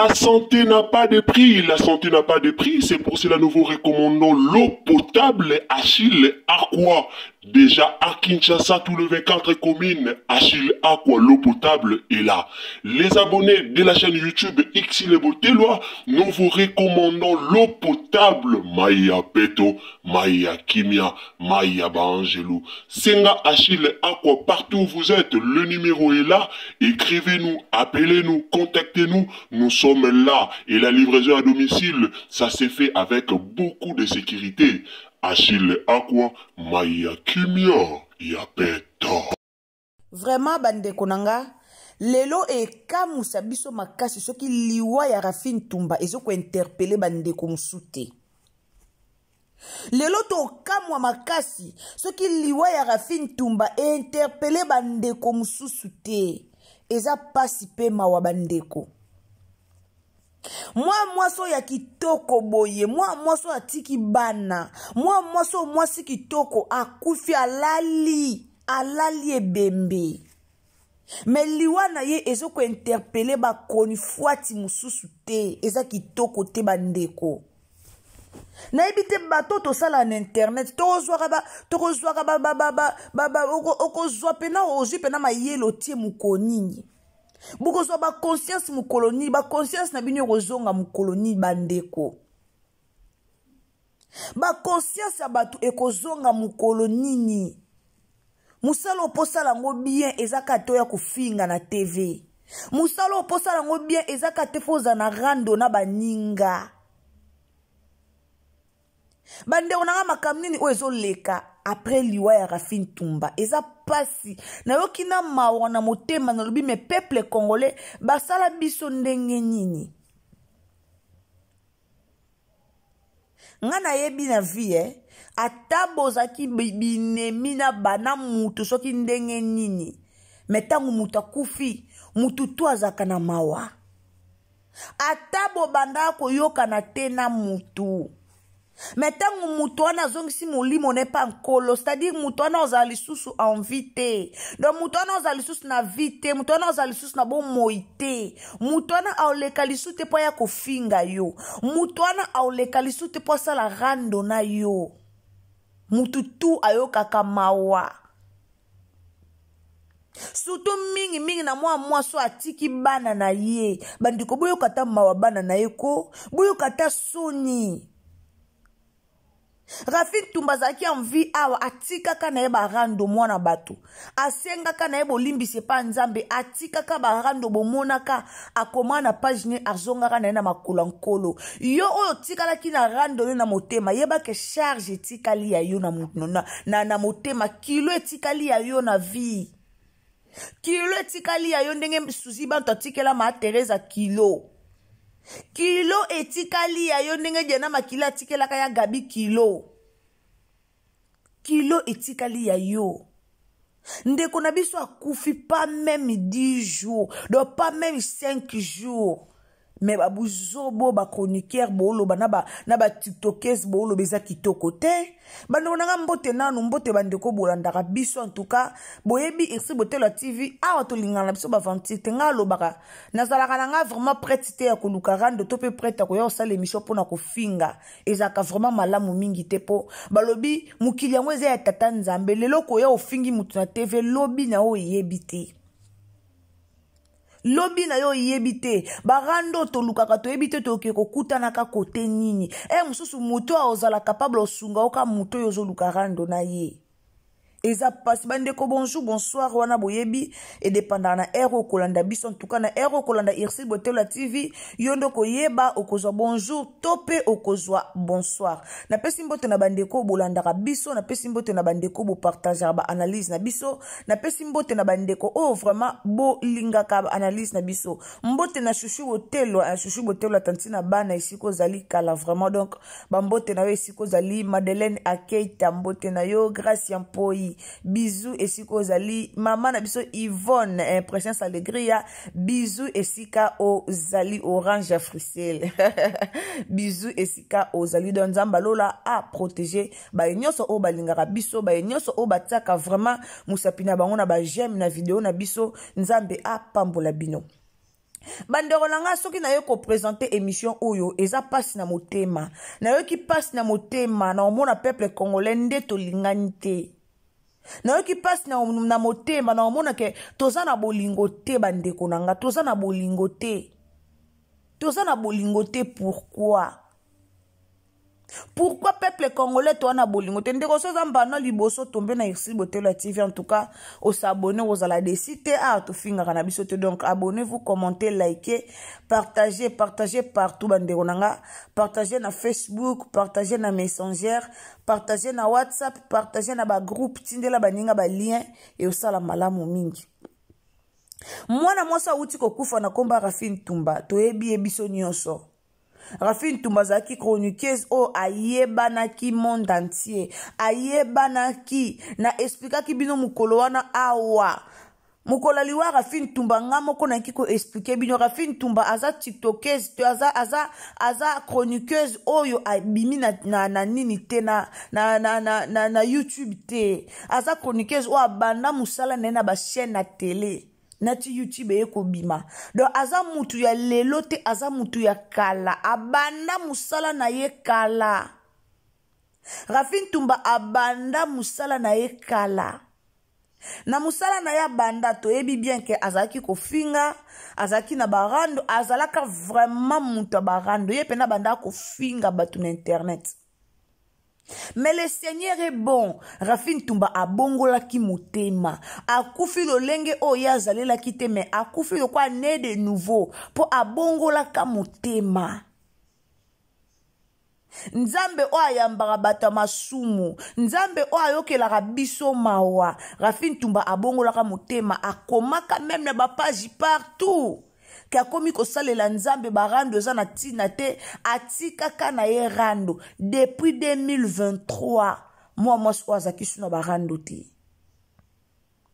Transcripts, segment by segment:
La santé n'a pas de prix, la santé n'a pas de prix, c'est pour cela nous vous recommandons l'eau potable Achille Aqua. Déjà à Kinshasa, tout le 24 communes, Achille Aqua, l'eau potable est là. Les abonnés de la chaîne YouTube Xile Boteloi, nous vous recommandons l'eau potable Maya Peto, Maya Kimia, Maya Baangelou. Senga Achille Aqua, partout où vous êtes, le numéro est là. Écrivez-nous, appelez-nous, contactez-nous. Nous sommes là. Et la livraison à domicile, ça s'est fait avec beaucoup de sécurité. Achille Aqua, Maya Kimia, Yapeto. Vraiment bandeko na nga lelo ekamusa biso makasi soki liwa ya Raphine Tumba ezo ko interpeller bandeko mosusu te. Lelo tokamwa makasi soki liwa ya Raphine Tumba e interpeller bandeko mosusu te. Eza pasi pe mawa bandeko. Mwa mwasi oyo ya kitoko boye, mwa mwasi oyo atiki bana, mwa mwasi oyo mwasi kitoko akufi alali, alali ebembe. Me liwa na ye ezo ko interpeller ba chronifuati mosusu te, eza kitoko te bandeko. Nayebi te bato tosala na internet, tokozwaka ba, tokozwaka ba, ba, ba, ba, ba, ba, oko, okozwa pena, ozwi pena mayele otie mokolo nini. Bokozwa ba conscience mokolo nini, ba conscience na bino ekozonga mokolo nini bandeko. Ba conscience ya bato ekozonga mokolo nini. Mosala oyo posala yango bien eza kaka te oya kofinga na TV. Mosala oyo posala yango bien eza kaka te fo ozala na rando na baninga. Bandeko na nga, makambo nini oyo ezoleka après liwa ya Raphine Tumba? Eza pasi, nayoki na mawa na motema, nalobi mais peuple congolais basala biso ndenge nini? Nga nayebi na vie, ata bozalaki binemi na bana mutu soki ndenge nini, mais tango mutu akufi, mutu tu azalaka na mawa. Ata bobandaka koyokana te na mutu, mais tango mutu wana azongisi molimo na ye pa nkolo, c'est-à-dire mutu wana ozala lisusu en vie te, donc mutu wana ozala lisusu na vie te, mutu wana ozala lisusu na bomoi te, mutu wana aoleka lisusu te po aya kofinga yo, mutu wana aoleka lisusu te po asala rando na yo. Mutu tu ayokaka mawa. Surtout mingi mingi na mwa mwasi oyo atiki bana na ye. Bandeko boyoka ata mawa bana na ye ko, boyoka ata soni. Raphine Tumba azalaki en vie awa, atikaka na ye barando mwana bato, asengaka na ye bolimbisi epa Nzambe, atikaka barando, bomonaka akoma na page ne, azongaka na ye na makolo ya nkolo. Yo oyo otikalaki na rando yo na motema, yeba ke charge etikali ya yo na motema, kilo etikali ya yo na vie, kilo etikali ya yo ndenge Suzy Bantu atikela ma Teresa kilo, kilo etikali ya yo ndenge Diana Makila atikelaka ya Gabi kilo, kilo etikali ya yo. Ndeko na biso akufi pas même 10 jours, donc pas même 5 jours. Mais ba buzobo, ba chroniqueur boloba na ba, na ba tiktokers boloba eza kitoko te. Bandeko na nga mbote nanu, mbote bandeko bolandaka biso en tout cas, boyebi Ursule Botelwa TV, awa tolingana na biso ba aventure te. Nga alobaka, nazalaka na nga vraiment prête te ya koluka rando to pe prête ya koya kosala émission mpona kofinga. Ezalaka vraiment malamu mingi te po balobi mokili yango eza ya tata Nzambe. Lelo koya ofingi mutu na TV, lobi na oyo oyebi te. Lobi na yo oyebi te. Barando tolukaka toyebi te toke kokutanaka kote nini. Mosusu moto oyo ozala capable osunga oka moto oyo ozoluka rando na ye. Eza pasi bandeko, bonjour bonsoir wana boyebi edépendaka na heure okolanda biso. En tout cas na heure okolanda Ursule Botelwa TV, yo nde okoyeba okozwa bonjour to pe okozwa bonsoir. Napesi mbote na bandeko bolandaka biso, napesi mbote na bandeko bopartageaka ba analyse na biso, napesi mbote na bandeko oyo vraiment bolingaka ba analyse na biso. Mbote na Chouchou Botelwa, Chouchou Botelwa tanti na bana esika ozali kala vraiment, donc ba mbote na yo esika ozali. Madeleine Akeita mbote na yo, Grace Mpoi bisous esika ozali. Mama na biso Yvonne, Precious Alegria bisous esika ozali. Orange Frisel bisous esika ozali. Donc Nzambe alola a protéger baye nyonso oyo balingaka biso, baye nyonso oyo batiaka vraiment mosapi na bango na ba j'aime na video na biso. Nzambe apambola bino. Bandeko na ngai, soki naye kopresente émission oyo, eza mpasi na motema. Nayoki mpasi na motema na omona peuple congolais nde tolingani te. Nayoki mpasi na motema na omona ke toza na bolingo te. Bandeko na ngai, toza na bolingo te, toza na bolingo te. Pourquoi peuple congolais toa na bolingo te? Ndeko, so oza mbano liboso tombe na Ursule Botelo ya TV, en tout cas osabone, ozala desi te. Awa tofingaka na biso te. Donc abonnez-vous, commentez, likez, partagez, partagez partout. Bandeko na nga, partagez na Facebook, partagez na Messenger, partagez na WhatsApp, partagez na bagroupe, tindela baninga balien, eosala malamu mingi. Mwana mwasi awuti kokufa na nkombo Rafine Tumba, toyebi ye biso nyonso. Rafine Ntumba azalaki chroniqueuse oyo ayebanaki monde entier, ayebanaki. Na explikaki bino mokolo wana awa, mokolo ya liwa Rafine Ntumba, nga moko nayaki koexplike bino. Rafine Ntumba aza tiktokeuse te, aza chroniqueuse oyo abimi na nini te, na YouTube te. Aza chroniqueuse oyo abanda mosala na ye na bachaîne na tele nati YouTube eye kobima. Donc aza mutu ya lelo te, aza mutu ya kala, abanda mosala na ye kala. Rafine Ntumba abanda mosala na ye kala. Na mosala na ye abanda, toyebi bien ke azalaki kofinga, azalaki na barando, azalaka vraiment moto ya barando. Ye mpena abandaka kofinga bato na internet. Mais le Seigneur est bon. Rafine Tumba abongolaki motema. Akufi lolenge oyo ye azalelaki te, mais akufi lokola né de nouveau mpo abongolaka motema. Nzambe oyo ayambaka bato ya masumu, Nzambe oyo ayokelaka biso mawa. Rafine Tumba abongolaka motema, akomaka meme na bapage partout ke akomi kosalela Nzambe. Barando eza na ntina te, atikaka na ye rando depuis 2023. Mwa mwasi oyo azalaki su na barando te,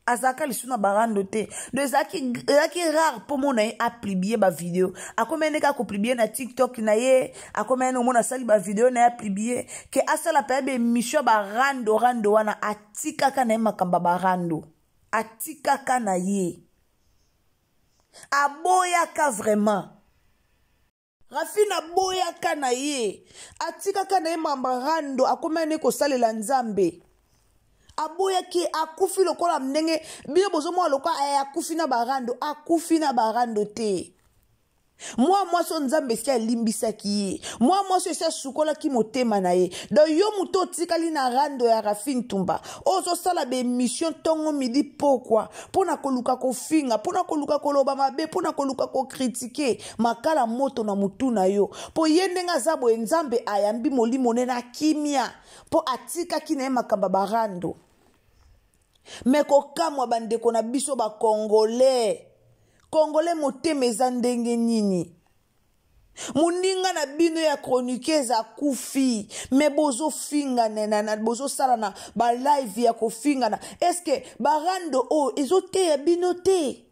azalaka lisu na barando te. Donc ezalaki rare mpo mona ye apublie bavideo. Akomi ene kaka kopublie na TikTok na ye, akomi ene omona asali bavideo na ye, apublie ke asala mpe baémission. Barando rando wana atikaka na ye, makambo ya barando atikaka na ye, aboyaka vraiment. Rafine aboyaka na ye, atikaka na ye mamba rando, akomi ane kosalela Nzambe. Aboyaki, akufi lokola ndenge bino bozomona lokola akufi na barando. Akufi na barando te. Mwa mwasi oyo Nzambe esi alimbisaki ye, mwa mwasi oyo esi asukolaki motema na ye. Donc yo moto otikali na rando ya Rafine Tumba, oyo ozosala baémission ntongo, midi, pokwa, mpo na koluka kofinga, mpo na koluka koloba mabe, mpo na koluka kokritike, makala moto na motu na yo. Mpo ye ndenge aza boye, Nzambe ayambi molimo ne na kimia, mpo atikaki na ye makambo ya barando. Me kokamwa, bandeko na biso bakongolais, congolais motema eza ndenge nini? Moninga na bino ya chroniqueuse akufi, me bozofingana, bozosala na balive ya kofingana. Estce barando oyo ezoteya bino te?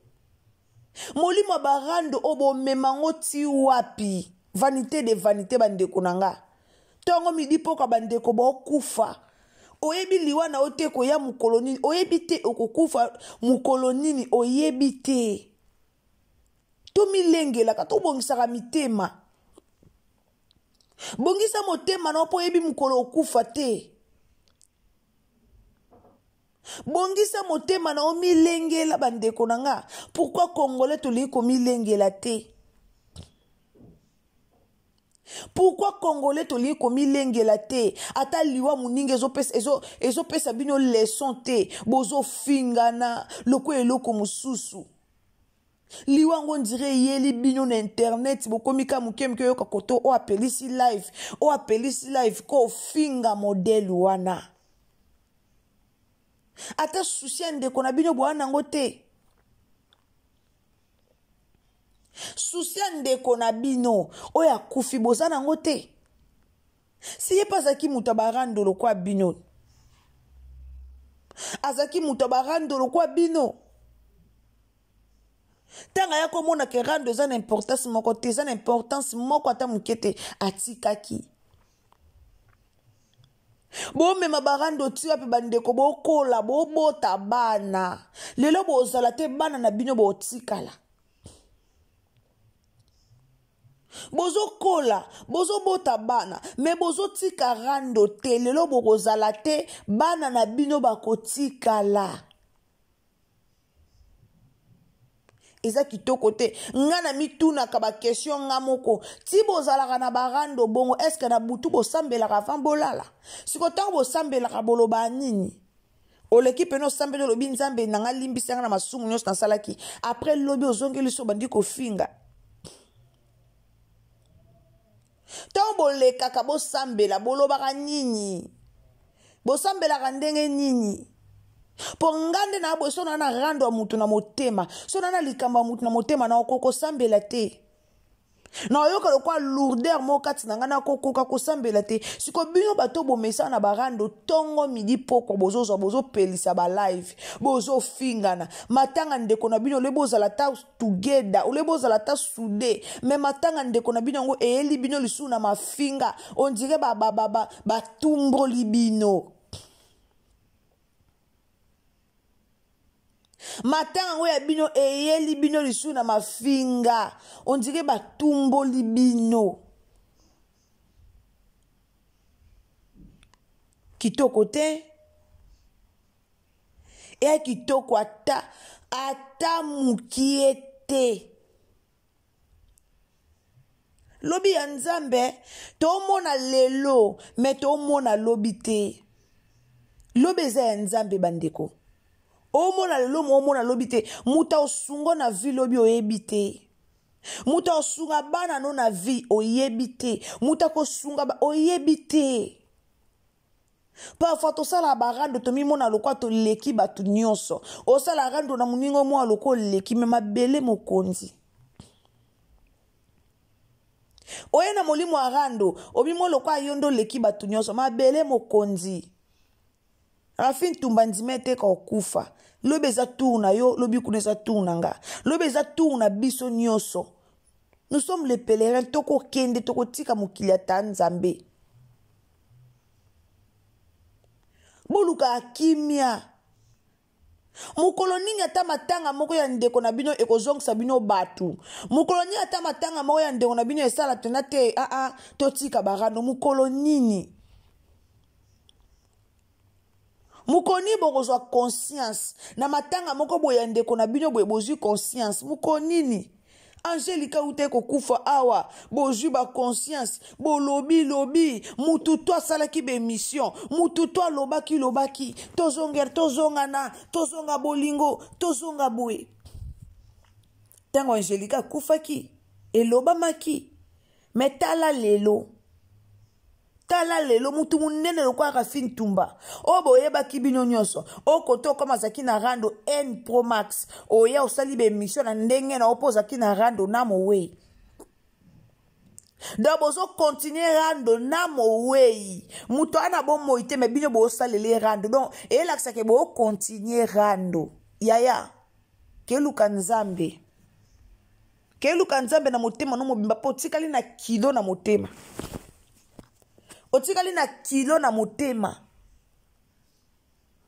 Molimo ya barando oyo bomema yango ti wapi? Vanité de vanité, bandeko na nga. Ntongo, midi, mpoka, bandeko bokufa. Oyebi liwa na yo te koya mokolo nini, oyebi te okokufa mokolo nini, oyebi te. Tomilengelaka, tobongisaka mitema. Bongisa motema na yo mpo oyebi mokolo okufa te. Bongisa motema na yo, milengela. Bandeko na nga, pourquoi congolais tolingi komilengela te? Pourquoi congolais tolingi komilengela te? Ata liwa moninga ezopesa ezo, ezo bino leçon te. Bozofingana lokola eloko mosusu. Liwa yango ndire eyeli bino na internet, bokomi ka moke moke. Oyoka koto oyo apelisi live, oyo apelisi live kofinga modele wana. Ata susi ya ndeko na bino boya nango te. Susi ya ndeko na bino oyo akufi boza nango te. Si ye mpe azalaki moto ya barando lokwa bino, azalaki moto ya barando lokwa bino, ntango aya komona ke rando eza na importance moko te, eza na importance moko ata moke te, atikaki. Bomema barando ti wapi, bandeko? Bokola, bobota bana. Lelo bozala te, bana na bino botikala. Bozokola, bozobota bana, me bozotika rando te. Lelo bokozala te, bana na bino bakotikala. Eza kitoko te. Nga na mitunaka ba question nga moko. Ti bozalaka na barando bongo, eske na butu bosambelaka avant bolala? Siko ntango bosambelaka boloba nini? Oleki pene osambeli, olobi Nzambe na nga limbisa nga na masumu nyonso nasalaki. Après lobi ozongeli so obandi kofinga. Ntango bolekaka bosambela, bolobaka nini? Bosambelaka ndenge nini? Mpo nga nde na boye, so na na rando ya mutu na motema, so na na likambo ya mutu na motema, na okoka kosambela te. Nayoka lokola lourdeur moko kati na ngai, nakokoka kosambela te. Siko bino bato bomesana na barando ntongo midi pokwa, bozozwa bozopelisa balive, bozofingana matanga ndeko na bino, ole bozala ta together, ole bozala ta soude, me matanga ndeko na bino yango eyeli bino lisusu na mafinga, ondire batumboli bino. Matanga yango ya bino eyeli bino lisusu na mafinga, ondire batumboli bino. Kitoko te, eya kitoko ata ata mokie te. Lobi ya Nzambe tomona lelo, me tomona lobi te. Lobi eza ya Nzambe bandeko. Omona lelo, mo omona lobi te. Moto aosungo na vie lobi oyebi te. Moto aosunga bana no na vie oyebi te. Moto akosunga oyebi te. Parfois tosala barando, tomimona lokwa toleki bato nyonso. Osala rando na moninga mwa lokwa oleki, me mabele mokonzi. Oye na molimo ya rando, omimona lokwa yo nde oleki bato nyonso, mabele mokonzi. Rafi Ntumba ndima ete kokufa. Lobi eza tour na yo, lobi kuna eza tour na nga. Lobi eza tour na biso nyonso. Nous sommes les pèlerins, tokokende, tokotika mokili ata Nzambe. Boluka kimia. Mokolo nini ata matanga moko ya ndeko na bino ekozongisa bino bato? Mokolo nini ata matanga moko ya ndeko na bino esala tena te aa totika barando? Mokolo nini? Mokolo nini bokozwa conscience na matanga moko boye ya ndeko na bino boye bozwi conscience? Mokolo nini? Angelika uta kokufa awa, bozwi ba conscience, bolobi lobi, mutu to asalaki ba émission, mutu to alobaki lobaki, tozongela, tozongana, tozonga bolingo, tozonga boye. Ntango Angelika akufaki, elobamaki, me tala lelo. Tala lelo mutu munene lokola Rafi Ntumba oyo boyebaki bino nyonso, oyo kote okoma azalaki na rando N Pro Max, oya osali ba émission na ndenge na yo mpo ozalaki na rando na mowei. Donc bozo continuer rando na mowei, moto wana bomoi te, me bino bosalele rando. Donc eyelakisaka bo continuer rando. Yaya, keluka Nzambe, keluka Nzambe na motema no mobimba, mpo otikali na kilo na motema, otikali na kilo na motema.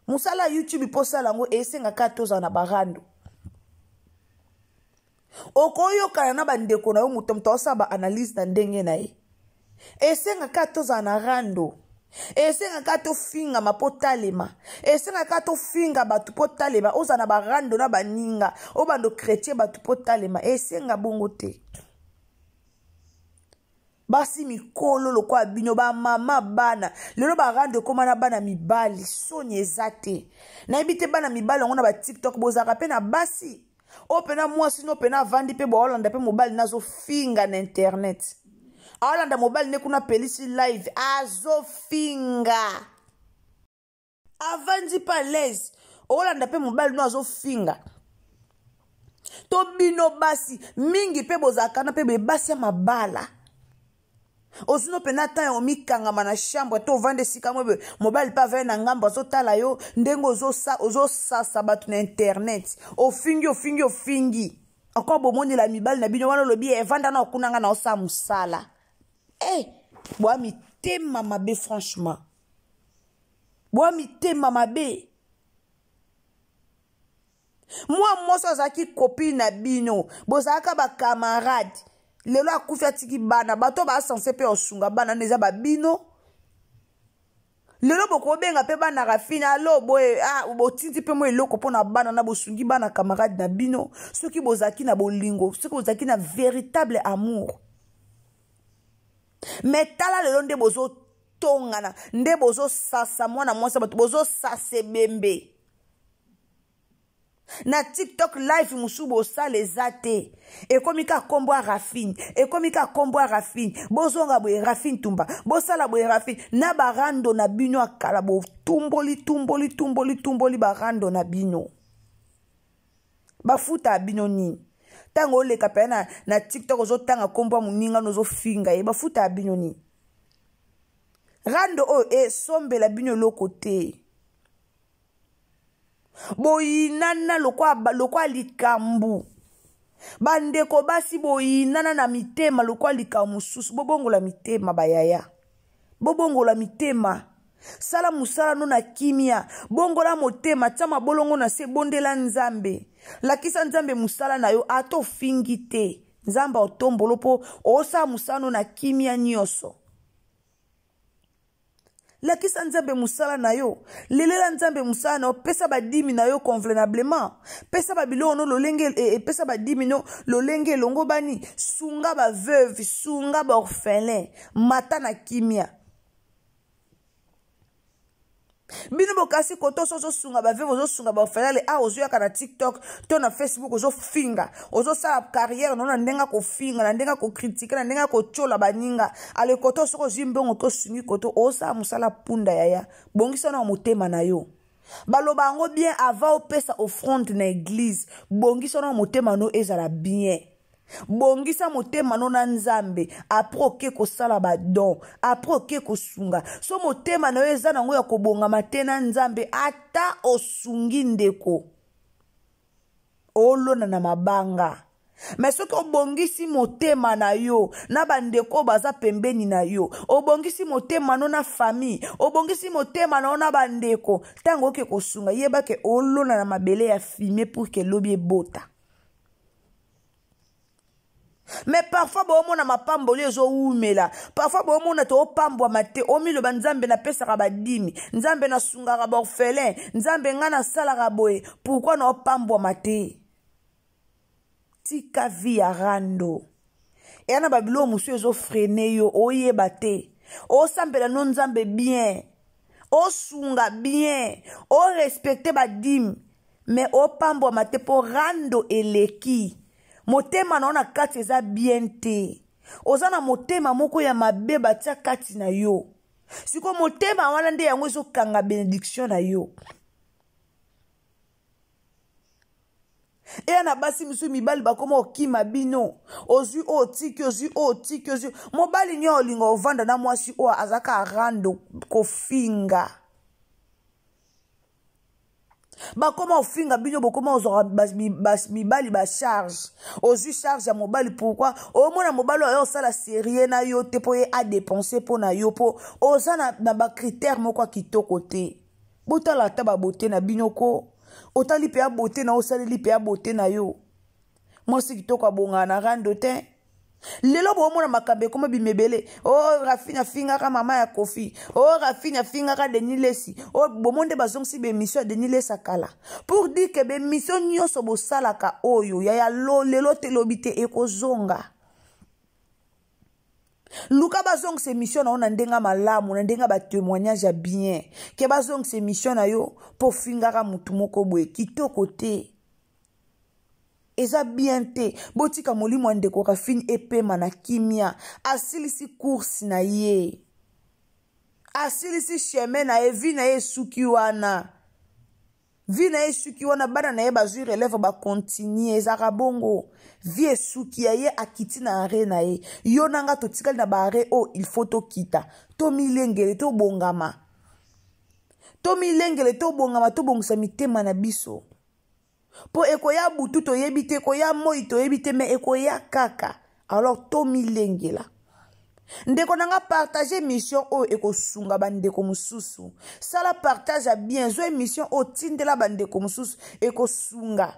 Mosala ya YouTube mpo osala yango esengaka tozala na barando. Okoyokana na bandeko na yo, moto moto aosala ba analyse na ndenge na ye. Esengaka tozala na rando, esengaka tofingama mpo talema, esengaka tofinga bato mpo talema. Ozala na barando na baninga, obando chrétien bato mpo talema, esenga bongo te. Basi mikolo lokola bino, bamama bana lelo barando ekóma na bana mibali, soni eza te. Nayebi te bana mibali yango na ba TikTok bozalaka mpe na basi oyo mpena mwasi no mpena avandi mpe baolanda mpe mobali nazofinga na internet, aolanda mobali nde kuna apelisi live azofinga, avandi mpe alaise, olanda mpe mobali no azofinga. To bino basi mingi mpe bozalaka na mpe boye basi ya mabala, ozwi mpena temps ya omikangama na chambre to ovanda esika moko, mobali mpe avandi na ngambo azotala yo ndenge ozosasa bato na internet, ofingi ofingi ofingi, encore bomonela mibali na bino wana, olobi evanda na okuna nga na osala mosala. Bwa mitema mabe, franchement bwa mitema mabe. Mwa mwasi azalaki copine na bino, bozalaka ba camarade. Lelo akufi atiki bana, bato ba censé pe osunga bana neza ba bino. Lelo bokobenga pe bana Rafine alo boye ah botindi pe mo eloko pona bana na bosungi bana camarade na bino soki bozalaki na bolingo, soki bozalaki na véritable amour. Mais tala lelo nde bozo tongana, nde bozo sasa mwana mwasi bato, bozo sasa ebembe. Na TikTok live musu bosala eza te. Ekomi ka kombo ya Rafine, ekomi ka kombo ya Rafine. Bozonga boye Rafine Tumba, bosala boye Rafine. Na barando na bino ya kala botumboli tumboli tumboli tumboli barando na bino. Bafuta ya bino nini? Tango oleka pe na TikTok ozotanga kombo ya moninga no ozofinga ye, bafuta ya bino nini? Rando oyo esombela bino eloko te. Boyinana lokwa likambo. Bandeko basi boyinana na mitema lokwa likambo mosusu. Bobongola mitema bayaya. Bobongola mitema. Sala mosala no na kimia. Bongola motema, tia mabolongo na se, bondela Nzambe. Lakisa Nzambe mosala na yo, ata ofingi te. Nzambe otombolo po osala mosala no na kimia nyonso. Lakisa Nzambe mosala na yo, lelela Nzambe mosala na yo, pesa badimi na yo convenablement, pesa ba biloko no lolenge, pesa badimi no lolenge elongo bani, sunga ba veuve, sunga ba orphelin, mata na kimia. Bino bokasi koto so ozosunga ba veuve, ozosunga ba orphelin, le a ozoyaka na TikTok to na Facebook ozofinga, ozosala carrière no na ndenge kofinga, na ndenge kocritiquer, na ndenge kotiola baninga. Ale koto soko ozwi mbongo to osungi koto, osala mosala punda yaya, bongisa na motema na yo. Baloba yango bien avant opesa offrande na église, bongisa na motema no ezala bien. Bongisa motema no na Nzambe, après oke kosala ba don, après oke kosunga. So motema na yo eza nango ya kobongama te na Nzambe, ata osungi ndeko, olona na mabanga. Mais soki obongisi motema na yo na bandeko baza pembeni na yo, obongisi motema no na famille, obongisi motema na yo na bandeko, tango oke kosunga, yeba ke olona na mabele ya fumier pour ke lobi ebota. Mais parfois bomona mapamboli ezowumela, parfois bomona toopambwama te, omiloba Nzambe napesaka badimi, Nzambe nasungaka ba orphelin, Nzambe nga nasalaka boye, pourquoi naopambwama te? Tika vie ya rando. Eya na babiloko mosusu ezofrene yo, oyeba te. Osambela no Nzambe bien, osunga bien, orespecte badimi, mais opambwama te po rando eleki. Motema na yo na kati eza bien te. Oza na motema moko ya mabe batia kati na yo. Siko motema wana nde yango ezokanga bénédiction na yo. Eya na basi misusu mibali bakoma okima bino. Ozwi oyo otiki, ozwi oyo otiki, ozwi. Mobali nyo olinga ovanda na mwasi oyo azaka rando kofinga. Bakoma ofinga bino, bokoma ozwaka mibali ba charge. Ozwi charge ya mobali pourquoi? Omona mobali oyo osala sérieux na yo te po ye a dépenser po na yo, po oza na ba critères moko ya kitoko te. Botala ata ba beauté na bino ko. Otali pe ya beauté na osaleli pe ya beauté na yo. Mwasi kitoko abongaka na rando te. Lelo bomona makambo ekoma bimebele. Oh, Rafine afingaka mama ya Kofi. Oh, Rafine afingaka Denis Lessi. Oh, bomonde bazongisi ba émission ya Denis Lessi akala. Pour dire que ba émission nyonso bosalaka oyo ya ya lo, lelo te lobi te ekozonga. Luka bazongisa émission na yo na ndenge malamu, na ndenge ba témoignage ya bien. Ke bazongisa émission na yo po fingaka mutu moko boye kitoko te. Eza bien te. Botika molimo ya ndeko Rafine epema na kimia. Asilisi course na ye. Asilisi chemin na ye, vie na ye esuki wana. Vie na ye esuki wana, bana na ye bazwi relève ba continuer, ezaka bongo. Vie esuki ya ye akiti na arrêt na ye. Yo na nga totikali na ba arrêt oyo il faut tokita. Tomilengele, tobongama. Tomilengele, tobongama, tobongisa mitema na biso. Po ekoya butu toyebi te, ekoya moi toyebi te, mais ekoya kaka. Alors tomilengela. Ndeko na nga partage émission oyo ekosunga ba ndeko mosusu. Sala partage ya bien, zwa émission oyo tindela ba ndeko mosusu ekosunga.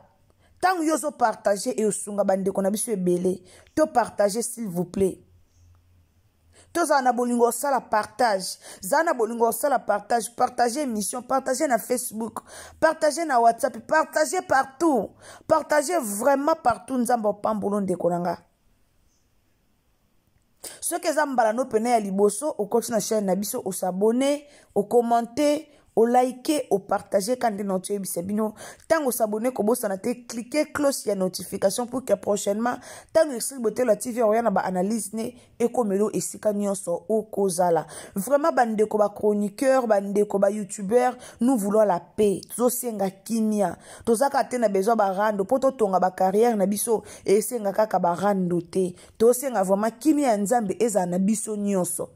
Ntango yo ozopartage, eosunga bandeko na biso ebele. Topartage, s'il vous plaît. Tozala na bolingo osala partage, zala na bolingo osala partage. Partage émission, partage na Facebook, partage na WhatsApp, partage partout, partage vraiment partout. Nzambe opambolo, ndeko na nga. Soki eza mbala no pene ya liboso okoti na chaîne na biso, os'abonner, ocommenter, olike, opartage ka nde na toyebisa bino. Ntango os'abonner, kobosana te, clique cloche ya notification pour que prochainement, ntango Exil Botelo ya TV oya na baanalyse ne, ekomelo esika nyonso okozala. Vraiment, bandeko bachroniqueur, bandeko bayoutubeur, nous voulons la paix. Tozosenga kimia. Toza kaka te na besoin barando mpo totonga bacarrière na biso. Esenga kaka barando te. Tosenga vraiment kimia ya Nzambe ezala na biso nyonso.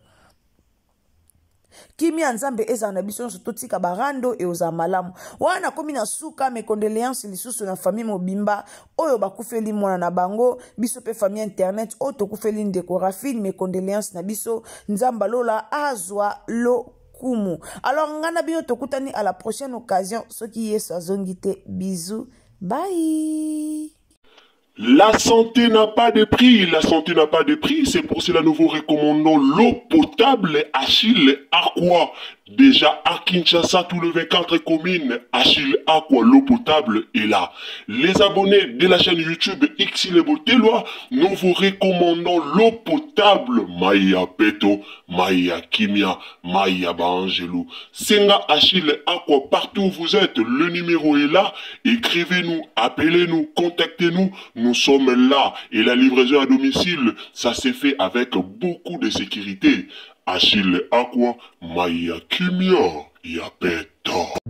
Kimia ya Nzambe ezala na biso nyonso. Totika barando, eozala malamu. Wana nakomi na suka. Mes condoléances lisusu na famille mobimba oyo bakufeli mwana na bango. Biso mpe famille internet oyo tokufeli ndeko Rafine, mes condoléances na biso. Nzambe alola azwa lokumu. Alors, ngai na bino tokutani à la prochaine occasion, soki Yesu azongi te. Bisous, bye. La santé n'a pas de prix, la santé n'a pas de prix, c'est pour cela nous vous recommandons l'eau potable Achille Aqua. Déjà à Kinshasa, tout le 24 communes, Achille Aqua, l'eau potable est là. Les abonnés de la chaîne YouTube Xile Boteloi, nous vous recommandons l'eau potable Maya Peto, Maya Kimia, Maya Baangelou. Senga Achille Aqua, partout où vous êtes, le numéro est là. Écrivez-nous, appelez-nous, contactez-nous. Nous sommes là. Et la livraison à domicile, ça s'est fait avec beaucoup de sécurité. Achille Aqua, Maya Kimia, Yapeto.